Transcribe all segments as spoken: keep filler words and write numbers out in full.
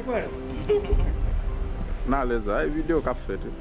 N alèz la, e videyo k ap fèt wi.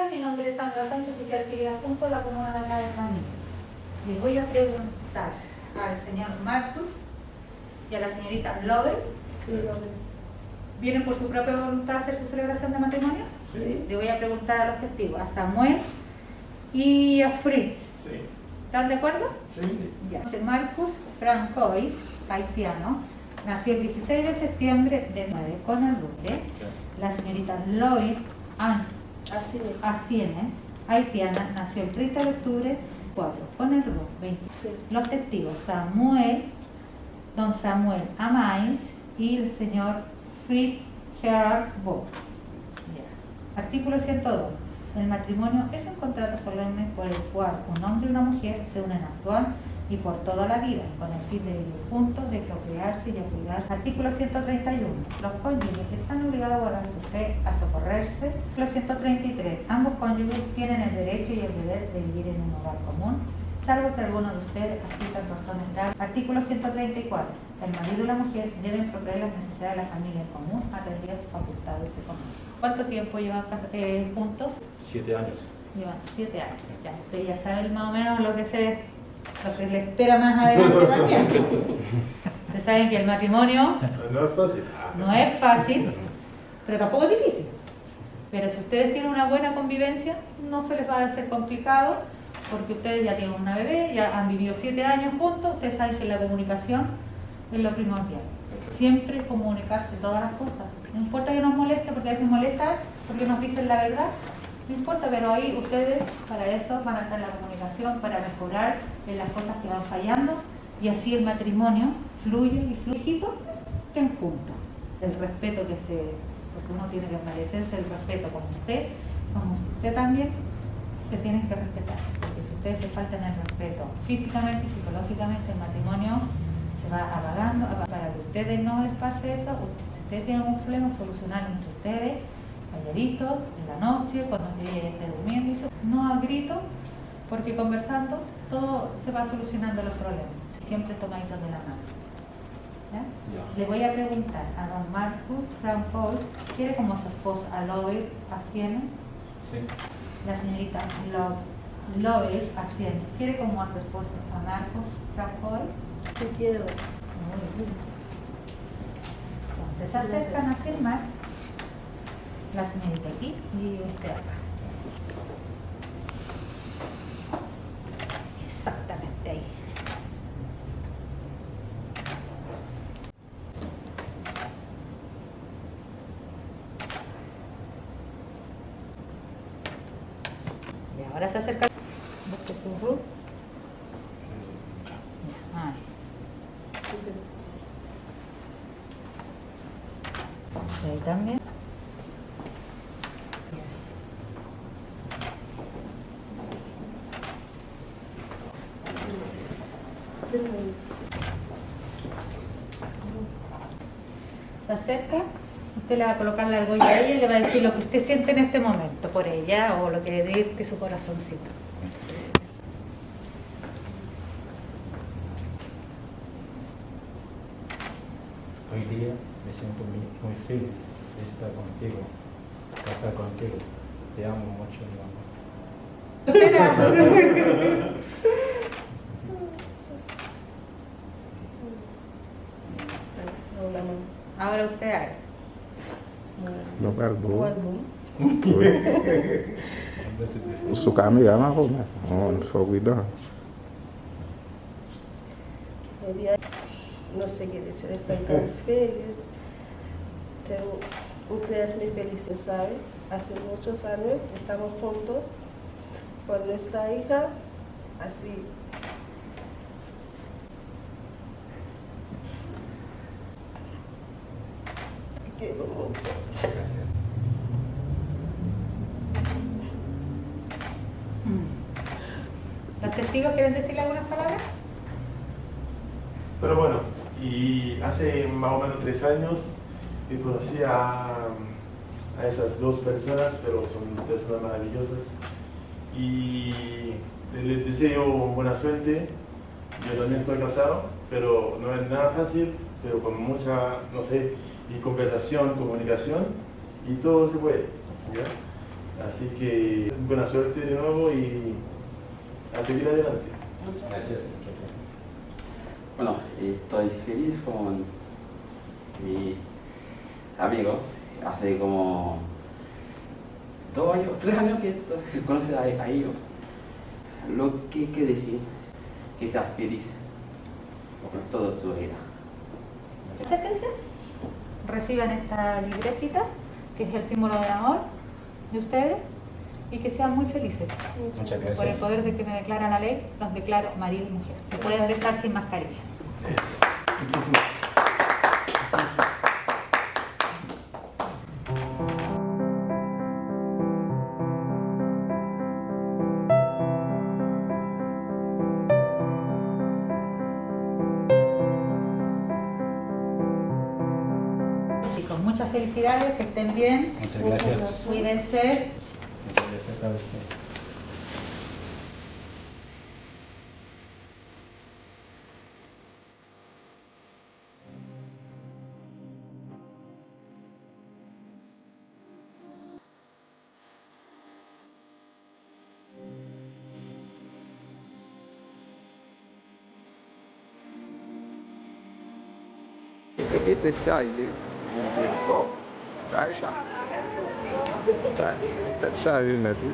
Mi nombre es Sandra Sánchez, oficial civil adjunto de la comuna de Acá de Maní. Le voy a preguntar al señor Marcus y a la señorita Lovell. Sí, Lovell. ¿Vienen por su propia voluntad a hacer su celebración de matrimonio? Sí. Le voy a preguntar a los testigos, a Samuel y a Fritz. Sí. ¿Están de acuerdo? Sí. Ya. Entonces, Marcus Francois, haitiano, nació el dieciséis de septiembre de nueve con el nombre. Ya. La señorita Lloyd Ans- Asiene. Asiene, haitiana, nació el treinta de octubre cuatro con el veinte. Sí. Los testigos, Samuel, don Samuel Amais y el señor Fritz Gerard Bo. Ya. Artículo ciento dos. El matrimonio es un contrato solemne por el cual un hombre y una mujer se unen actual y por toda la vida, con el fin de vivir juntos, de procrearse y a cuidarse. Artículo ciento treinta y uno. Los cónyuges están obligados a guardar su fe, a socorrerse. Artículo ciento treinta y tres. Ambos cónyuges tienen el derecho y el deber de vivir en un hogar común, salvo que alguno de ustedes asista en razones graves. Artículo ciento treinta y cuatro. El marido y la mujer deben proveer las necesidades de la familia en común, atendidas sus facultades económicas. ¿Cuánto tiempo llevan ca-, eh, juntos? Siete años. Llevan siete años. Ya, usted ya sabe más o menos lo que se, lo que le espera más adelante también. Ustedes saben que el matrimonio No es fácil. No es fácil, pero tampoco es difícil. Pero si ustedes tienen una buena convivencia, no se les va a hacer complicado, porque ustedes ya tienen una bebé, ya han vivido siete años juntos, ustedes saben que la comunicación es lo primordial. Exacto. Siempre comunicarse todas las cosas. No importa que nos moleste, porque a veces molesta, porque nos dicen la verdad. No importa, pero ahí ustedes, para eso van a estar en la comunicación, para mejorar en las cosas que van fallando, y así el matrimonio fluye y fluye juntos. El respeto que se, porque uno tiene que merecerse el respeto como usted, como usted también se tienen que respetar, porque si ustedes se faltan el respeto físicamente y psicológicamente, el matrimonio se va apagando. Apa-, para que ustedes no les pase eso, u-, si ustedes tienen un problema, solucionarlo entre ustedes, calladito, en la noche, cuando usted ya esté durmiendo, y eso, no a grito, porque conversando todo se va solucionando los problemas, siempre tomaditos de la mano. ¿Ya? Ya. Le voy a preguntar a don Marcus Francois, ¿quiere como su esposa a Lover Asiene? Sí. La señorita Lo-, Lover Asiene, ¿quiere como a su esposo a Marcus Francois? Sí quiero. Muy bien. Entonces se acercan a firmar la señorita aquí y usted acá. Exactamente ahí. Y ahora se acerca. Busque su ru-, ya, ahí. Ya. También. Se acerca, usted le va a colocar la argolla a ella y le va a decir lo que usted siente en este momento por ella o lo que dicte su corazoncito. Hoy día me siento muy, muy feliz de estar contigo, casar contigo. Te amo mucho, mi amor. Ahora usted haga. Nou pral bon. Wi. Ou sou kamera, ma kòmè. Ou fò pridan. Hoy día no sé qué decir, estoy tan feliz. Tengo, usted es mi felicidad, ¿sabe? Hace muchos años estamos juntos con nuestra hija, así. Gracias. Mm. ¿Los testigos quieren decirle algunas palabras? Pero bueno, y hace más o menos tres años que conocí a, a esas dos personas, pero son personas maravillosas. Y le, le deseo buena suerte. Yo también estoy casado, pero no es nada fácil, pero con mucha, no sé, y conversación, comunicación, y todo se puede, ¿ya? Así que buena suerte de nuevo y a seguir adelante. Gracias. Bueno, estoy feliz con mi amigos, hace como dos años, tres años que esto- que conoce a, a ellos. Lo que quiere decir que sea feliz por toda tu vida. Acérquense, reciban esta libretita que es el símbolo del amor de ustedes y que sean muy felices. Muchas gracias. Por el poder de que me declara la ley, los declaro marido y mujer. Se pueden besar sin mascarilla. Chicos, muchas felicidades, que estén bien. Muchas gracias. Cuídense. Muchas gracias a usted. Ete sa ye. Sa ye sa. Sa, tèt chaje nèt, wi.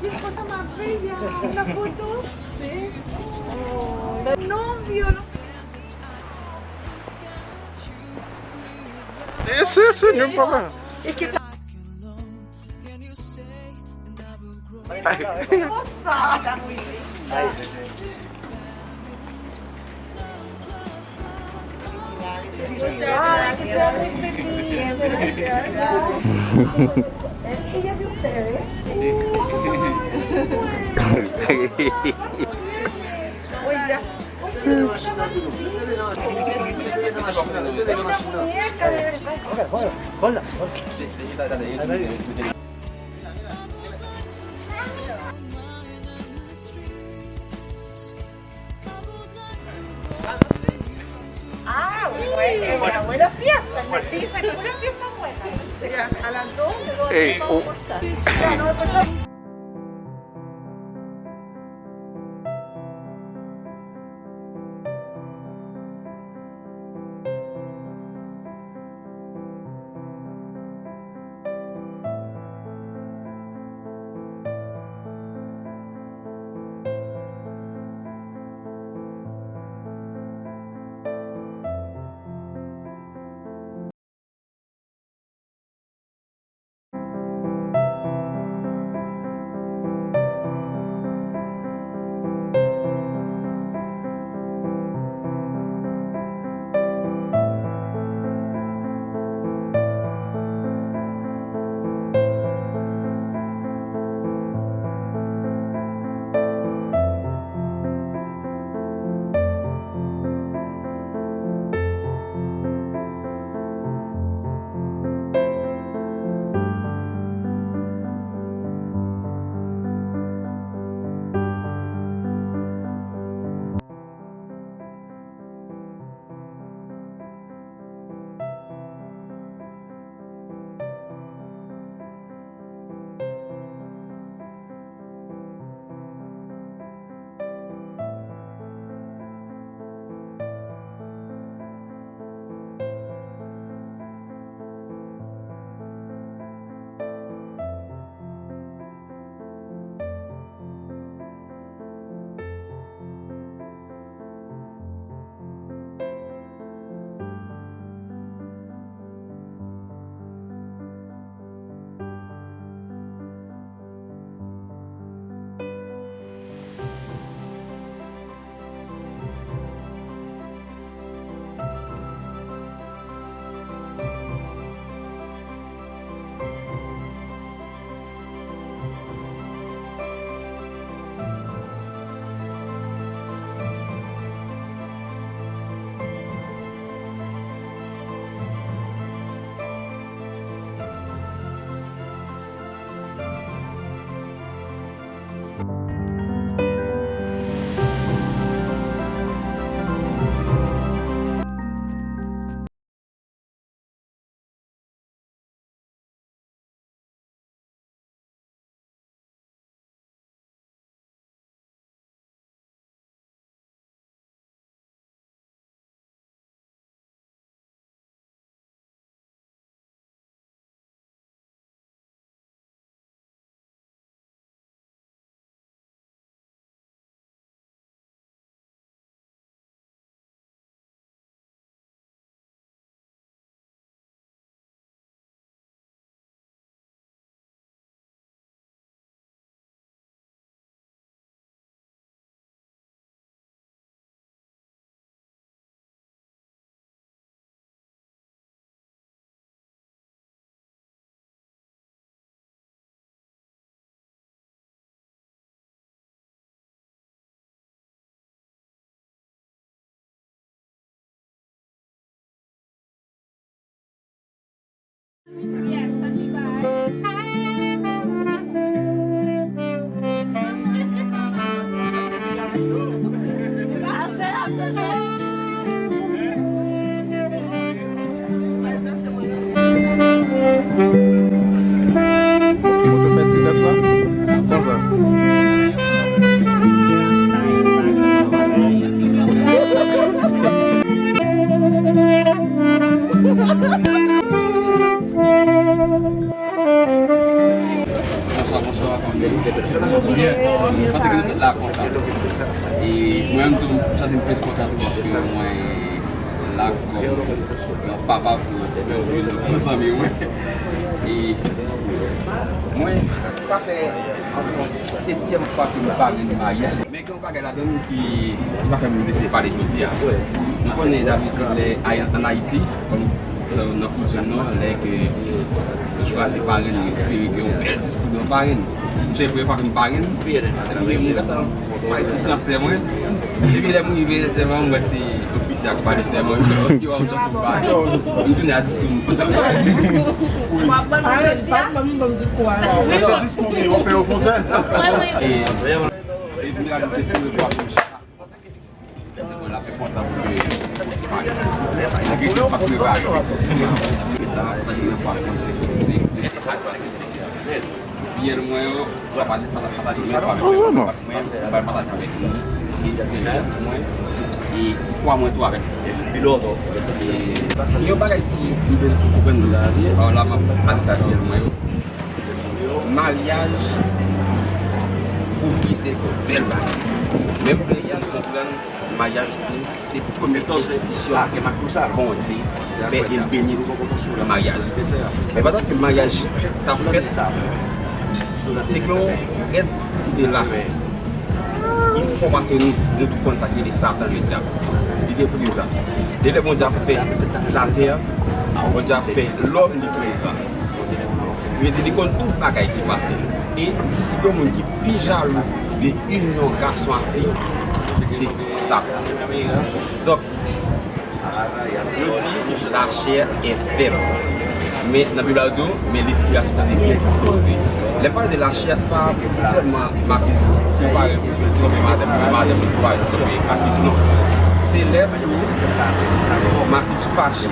Enquanto a Maria, una foto. Sì. Oh, non violo. Sì, sì, sì, no problema. E que tá. Ai. Nossa, tá muito linda. Ah, bueno, eh, eh, una buena fiesta. Me dice que una fiesta buena. Ya, a las dos, pero vamos a almorzar. Ya, no, pues, Mwen tou fè ti dans la. Konsa. Yon papa pou yon zanmi mwen. E mwen, sa fè anviwon setyèm fwa ke m parenn maryaj. Men gen yon bagay ladan ki, ki pa fè m deside pale jodi a. M konnen dabitid lè an Ayiti, kòm nan, nan koutim nou, lè ke nou chwazi parenn, nou espere gen yon bèl diskou nan parenn. M se premye fwa ke m parenn, epi m gentan pale ti fransè mwen. Epi lè m rive, lè m wè se ofisye a k pale sèman, yo, yo, m janti m pale. M tounen a diskou m. Arèt, pa ban m ban m diskou a. Se diskou ki yo fè yo fransè. E, e m te gade se premye fwa pou m chita. Mwen la pi kontan pou ke festival. Lè gen pa prepare. La, premye fwa pou m se, se, se Atlantis. Fidèl mwen yo, pataje, pataje, pataje, pataje, mwen, mwen pataje avèk nou eksperyans mwen e fwa mwen tou avèk nou. E yon bagay ki m vle fè konprann nou, la, m ap pale sa fidèl mwen yo. Maryaj pou fi se bèl bagay. Men m vle fè nou konprann maryaj tou se premye enstitisyon Bondye fè e l beni nou nan maryaj. Men pandan ke maryaj t ap fèt, te gen yon èt ki te la. Ki fè pase nou, nou tout konn sa ki rele Satan, ledyab. Li te prezan. Depi lè Bondye ap fè latè, Bondye ap fè lòm, li prezan. Li di li konn tout bagay ki pase. E si gen yon moun ki pi jalou de inyon gason ak fi, se Satan. Donk, yo di lachè e fèb. Men nan Bib la, yo di w, men lespri a sipoze byen dispoze. Lè m pale de lachè, se pa sèlman Marcus ki pare pou l twonpe madanm li, madanm li ki pare pou l twonpe Marcus, non. Se lè tou Marcus fache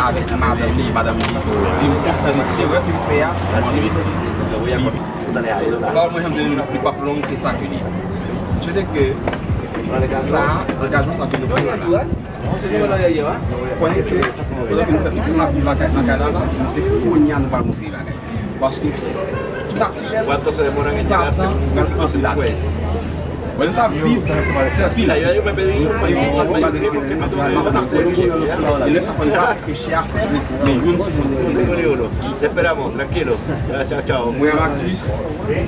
avèk madanm li, madanm li di m konsa de erè ke m fè a, m mande eskiz. Pawòl mwen, jan m di nou, li p ap long, se sa ke li ye. M swete ke sa, angajman sa ke nou pran la, konnen ke pandan ke nou fè tout lavi lakay, lakay la, la, men se kounye a nou pral montre bagay. Paske se tou natirèl, Satan pral antre ladan. Mwen, nou t ap viv tranpil. Nou pa gen sa pou pale de e lè sa fè nou pa peche a fè, men youn sipoze konnen. Mwen ak Chris,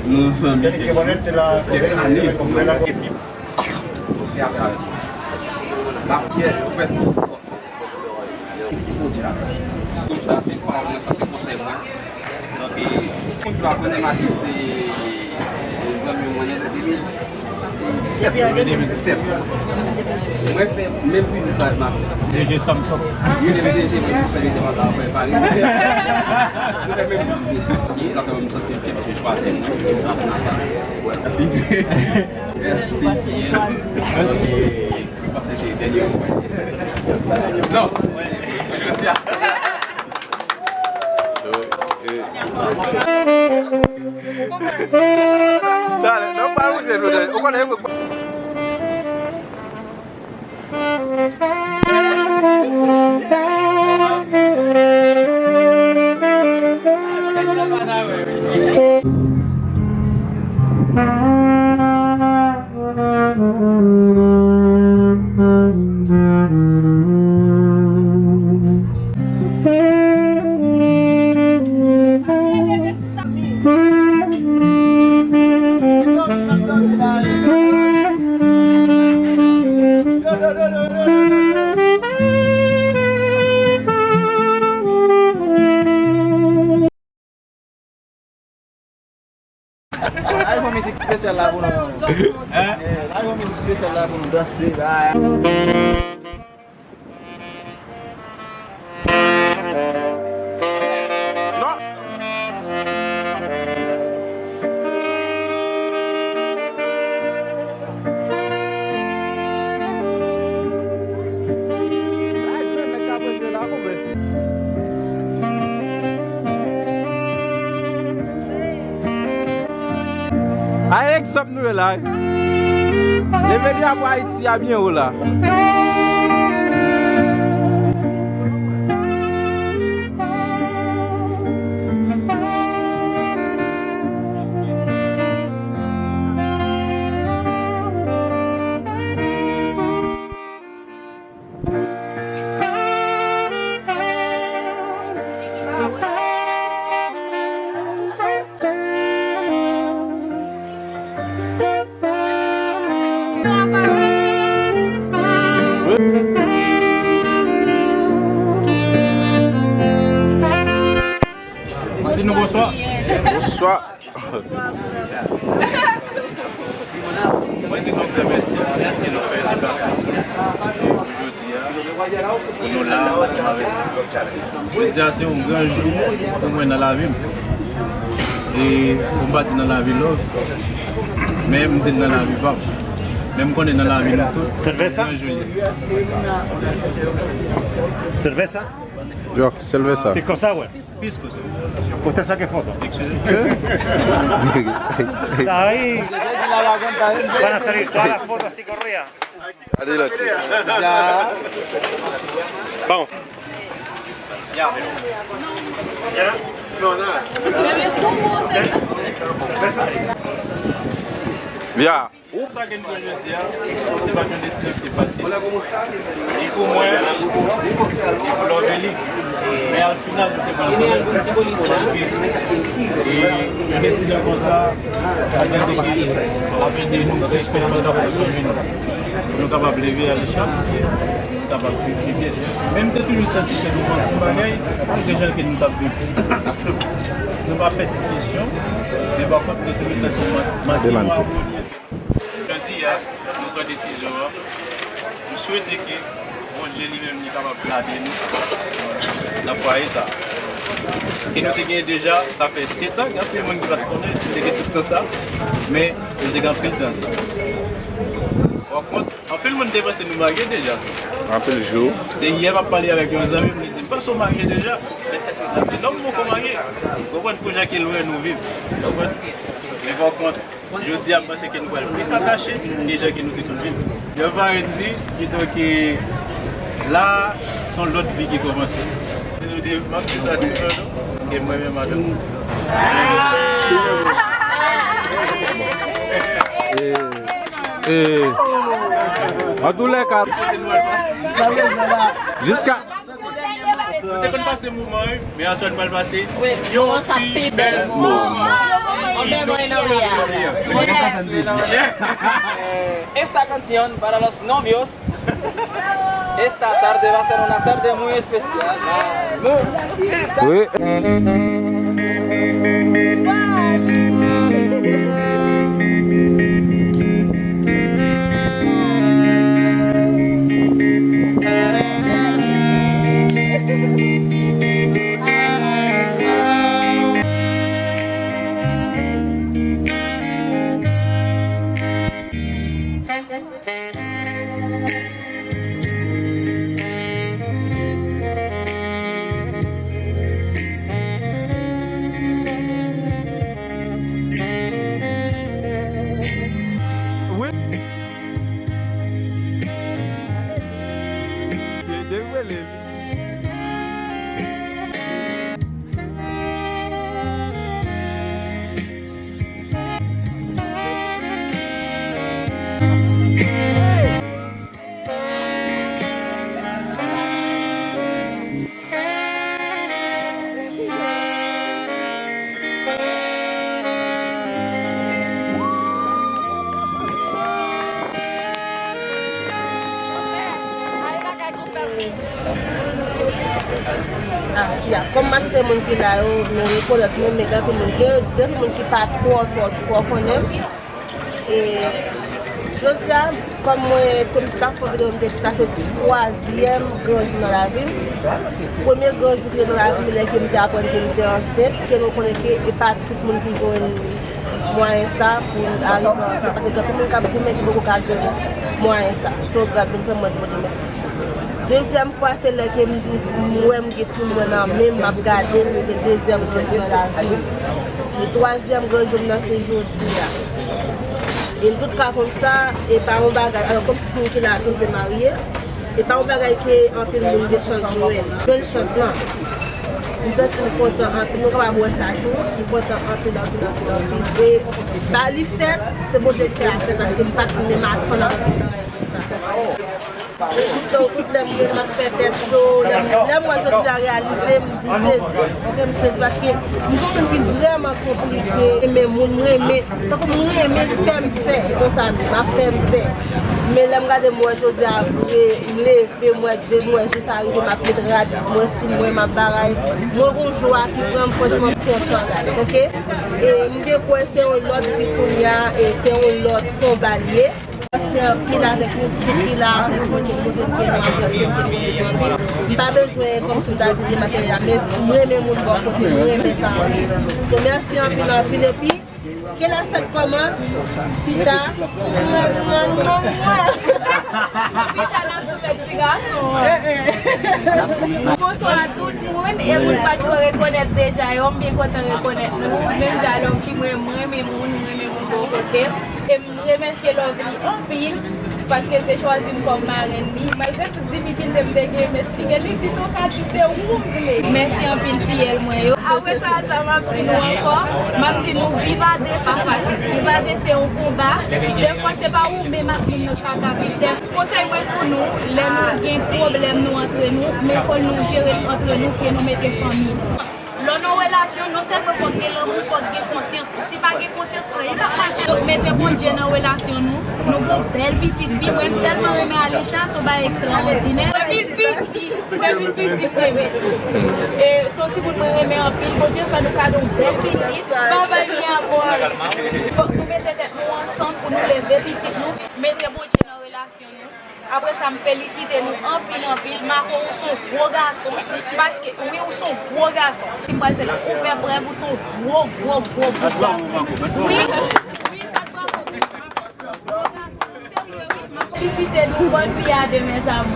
nou zanmi kèk, kèk ane. Epi, nou fè apèl avèk Bondye. Lapriyè, nou fè tout. Epi Bondye la. Gwoup sa, se pawòl mwen, sa se konsèy mwen. Donk, e, moun ki pa konnen, Marcus se zanmi mwen nan de mil disèt, depi de mil disèt. Mwen fè menm biznis la avèk Marcus. D J Samsung. Wi, depi D J, mwen fè de devan la, mwen pale. Nou fè menm biznis. E sa fè mwen santi m fè paske yo chwazi mwen, e m pa nan sa. Mèsi. Mèsi. Ok. Mwen panse se dènye mo. Non. Jodi a. Talè, non, pa moutre nou, talè. Ou konnen, Ay, fè mizik espesyal la pou nou. Hein? Ay, fè mizik espesyal la pou nou danse la. Ay, egzanp nou ye la. Leve dyapo Ayiti a byen wo la. Bonswa. Mwen di nou mèsi pou lè nou fè deplasman sa. Pou jodi a, pou nou la ansanm avèk nou. Jodi a se yon gran jou pou mwen nan lavi m. E pou m pa di nan lavi Love, men m di l nan lavi pa m. Men m konnen nan lavi nou tout, se yon gran jou li ye. Cerveza? Yo, cerveza. Pisco, sí. ¿Usted saque foto? Excuse. Está ahí. Van a salir todas las fotos así corridas. Adelante. Ya. Bon. Ya. No, nada. Ya. Sa ke n pran jodi a, se pa t yon desizyon ki te fasil. Ni pou mwen, ni pou Love Eli. Men al final, nou te pran l kanmenm. Paske, e, yon desizyon konsa, sa vle di ke ap ede nou jis fè yon bagay pou nou. Pou nou kapab leve ale chak jou, pou nou kapab viv pi byen. Men m te toujou santi ke nou manke yon bagay, malgre jan ke nou t ap viv. Nou pa fè diskisyon, men pa kont, m te toujou santi nou manke yon bagay. Jodi a, nou pran desizyon an. M swete ke Bondye li menm li kapab gade nou nan fwaye sa. Ke nou te genyen deja, sa fè sèt an, gen anpil moun ki pa t konnen si te gen tout tan sa, men nou te gen anpil tan sa. Pa kont, anpil moun te panse nou marye deja. Anpil jou. Se yè m ap pale avèk yon zanmi m, li di m, "Panse w marye deja?" M di, "Non, m poko marye." Ou konprann, pou jan ke l wè nou viv. Ou konprann? Men pa kont, jodi a, m panse ke nou pral plis atache ke jan ke nou te konn viv. Yo pa di, kidonk, la, se yon lòt vi ki kòmanse. Di nou de, m ap di sa de non, non, ke mwen menm madanm. E, e, antoulèka, jiska Nou te konn pase moman, wi, men aswè nou pral pase yon pi bèl moman. Esta canción para los novios. Esta tarde va a ser una tarde muy especial. Wi. Wi. Depi rele. Ah, ya, kòm m ap kite moun ki la yo, men rekonèt mwen, men gen anpil moun, gen, gen anpil moun ki pa twò, twò, twò konnen m. E, jodi a, kòm mwen, te m t ap fè videyo, m te di sa se twazyèm gran jou nan lavi m. Premye gran jou ki te nan lavi m, lè ke m te aprann ke m te ansent, ke nou konnen ke e pa tout moun ki jwenn mwayen sa pou arive ansent, paske gen anpil moun k ap goumen ki poko ka jwenn mwayen sa. Se yon gras Bondye fè m, mwen di Bondye mèsi pou sa. Dezyèm fwa, se lè ke m, m, m wè m gen timoun mwen nan men m, m ap gade l, se te dezyèm gran jou nan lavi m. E twazyèm gran jou m nan, se jodi a. E n tout ka konn sa, e pa yon bagay, alò, kòm tout moun ki la a sanse marye, e pa yon bagay ke anpil moun gen chans jwenn. Jwenn chans lan. M santi m kontan anpil, nou kapab wè sa tou, m kontan anpil, anpil, anpil, anpil. E ba li fèt, se Bondye ki fè a fèt, paske m pa t menm atann anpil nan sa. Tout, tout lè m wè m ap fè tèt cho, lè m, lè m wè jodi a reyalize m, m sezi. Ok, m sezi paske m se yon moun ki vrèman konplike, renmen moun, m renmen, tankou m renmen fè m fè, e konsa m ap fè m fè. Men lè m gade m wè jodi a vre, m leve, m wè je, m wè je sa rive, m ap met rad mwen sou mwen, m ap bagay. Mwen gon jwa ki pran m, franchman, m kontan, guys, ok? E m te kwè se yon lòt vi kounye a, e se yon lòt konba l ye. Mèsi anpil avèk nou tout ki la avèk mwen, ki pote pye nou avanse, ki pote nou anpil. M pa bezwen kòmsi m ta di de materyèl, men m renmen moun bò kote m, m renmen sa anpil. So, mèsi anpil, anpil, epi ke la fèt kòmanse, pita. Mwa, mwa, mwa, mwa. Pita nan soumèt ti gason an. Eh, eh. Bonswa a tout moun, e moun pa t ko rekonèt deja yo, m byen kontan rekonèt nou. Menm jan lòm ki mwen, mwen renmen moun, mwen renmen moun bò kote m. E m remèsye Lovely anpil, paske l te chwazi m kòm marenn li. Malgre tout difikilte m te gen, m esplike li, di nou ka di se ou m vle. Mèsi anpil fiyèl mwen yo. Apre sa, sa m ap di nou ankò, m ap di nou viv a de pa fasil. Viv a de se yon konba. Dèfwa se pa ou menm ak moun nan k pa ka viv. Dèf-, konsèy mwen pou nou, lè nou gen pwoblèm nou antre nou, men fò nou jere l antre nou ke nou mete fanmi nou. Lè w nan relasyon, non sèlman fòk gen lanmou, fòk gen konsyans tou. Si pa gen konsyans, anyen p ap mache. Donk, mete Bondye nan relasyon nou. Nou gon bèl pitit fi. Mwen, m tèlman renmen Alisha, se yon bagay ekstraòdinè. Depi l piti, depi l piti, m renmen. E, se yon timoun mwen renmen anpil. Bondye fè nou kado yon bèl pitit. Babay, mi amor. Fòk nou mete tèt nou ansanm pou nou leve pitit nou. Mete Bondye nan relasyon nou. Apre sa, m felisite nou anpil, anpil. Marco, ou se yon gwo gason. Paske, wi, ou se yon gwo gason. Si m pral se la, ou fè prèv, ou se yon gwo, gwo, gwo bout gason. Wi, wi, sa t bravo pou Marco. Gwo gason, serye, wi. M ap felisite nou. Bòn vi a demen, zanmi.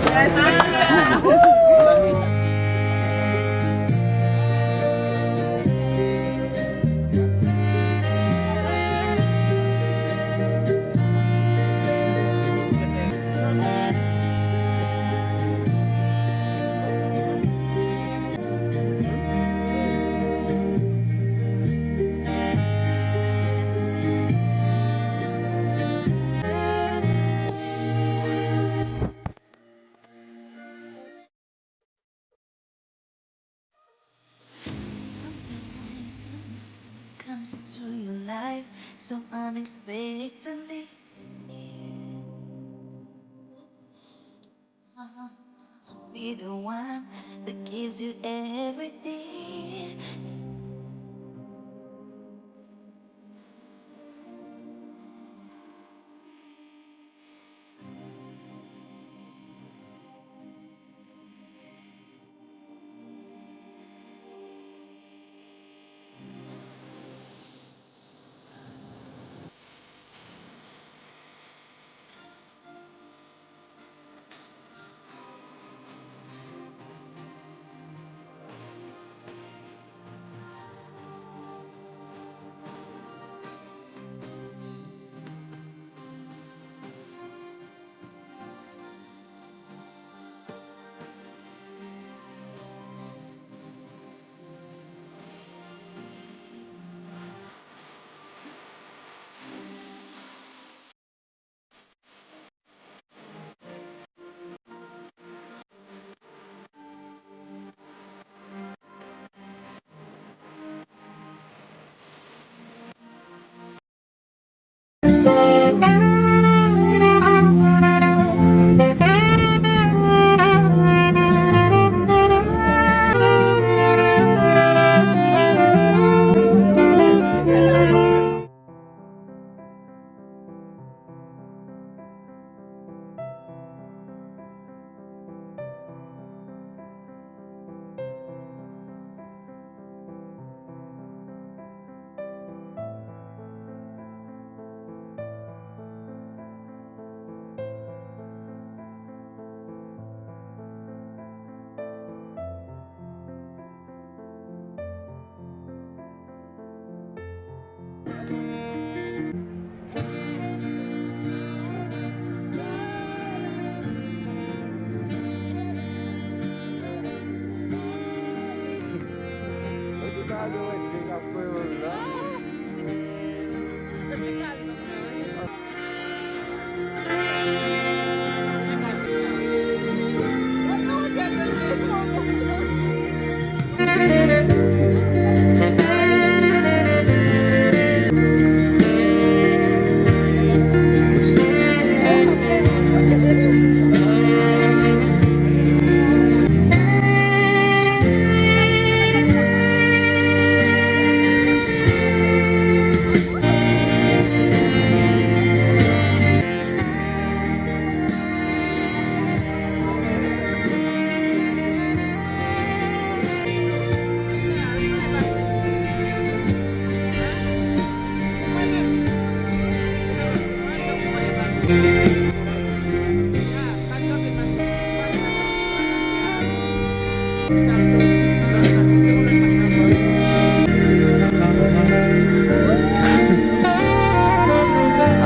Sometimes someone comes into your life so unexpectedly. To be the one that gives you everything.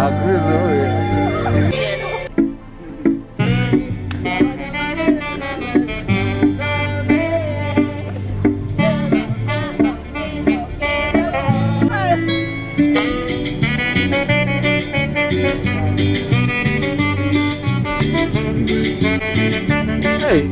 Ak rezon, wi. Hey,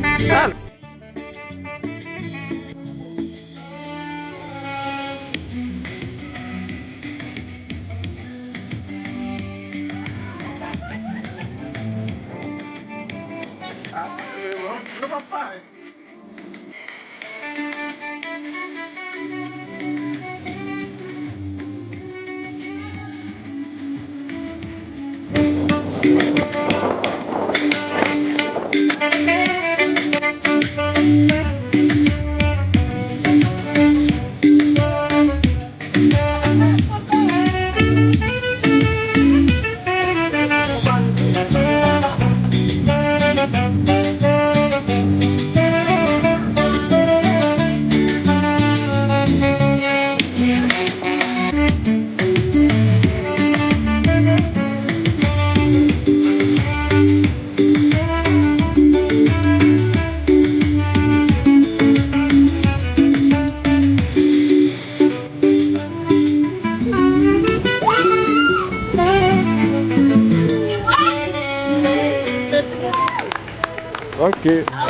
Ok.